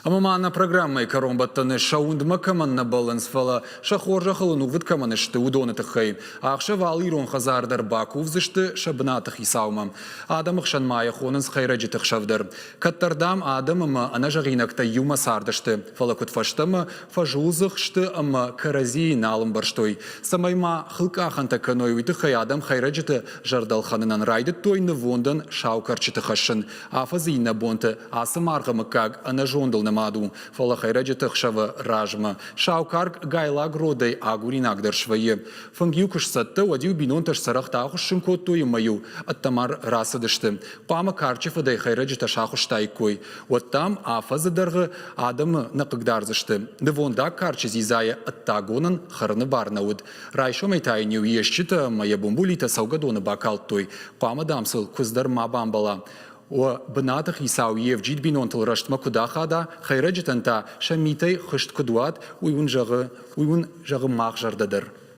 Ӕмӕ ма нӕ программӕйы кӕронбӕттӕны сӕ уындмӕ кӕмӕн нӕ бӕллынц, фӕлӕ сӕ хорзӕхыл ӕнувыд кӕмӕн сты, уыдоны тыххӕй. Ӕхсӕв алы ирон хӕдзар дӕр бакувдзысты сӕ бынаты хицаумӕ. Адӕмы хсӕн ма йӕ хонынц хӕйрӕджыты хсӕв дӕр. Кӕддӕр, дам, адӕм ӕмӕ ӕнӕзӕгъинӕгтӕ иумӕ цардысты, фӕлӕ куыдфӕстӕмӕ фӕзулдзых сты ӕмӕ кӕрӕдзийы нал ӕмбӕрстой. Цӕмӕй ма хылкъахӕнтӕ кӕной, уый тыххӕй адӕм хӕйрӕджыты зӕрдӕлхӕнынӕн райдыдтой нывондӕн сау кӕрчыты хӕссын. Афӕдзы иннӕ бонты ацы маргъы мыггаг ӕнӕзондыл нымад у, фӕлӕ хӕйрӕджыты ӕхсӕвы размӕ сау карк гайлаг родӕй агуринаг дӕр свӕййы. Фынг-иу куы сцӕттӕ, уӕд-иу бинонтӕ сцӕрӕгътӕ ахуыссын кодтой ӕмӕ-иу ӕддӕмӕ рацыдысты. Хъуамӕ карчы фыдӕй хӕйрӕджытӕ сахуыстаиккой. Уӕд, дам, афӕдзы дӕргъы адӕмы нӕ хъыгдардзысты. Нывондаг карчы дзидзайы ӕддагонӕн хӕрыны бар нӕ уыд. Райсомӕй та йын-иу йе стджытӕ ӕмӕ йӕ бумбулитӕ цӕугӕдоны бакалдтой. Хъуамӕ, дам, сыл куыдз дӕр ма бамбӕла. Уӕ бынаты хицау йе вджид бинонтыл рӕстмӕ куыд ахада, хӕйрӕджытӕн та сӕ митӕй хызт куыд уат, уый уын зӕгъы, уый уын зӕгъы мах зӕрдӕ дӕр.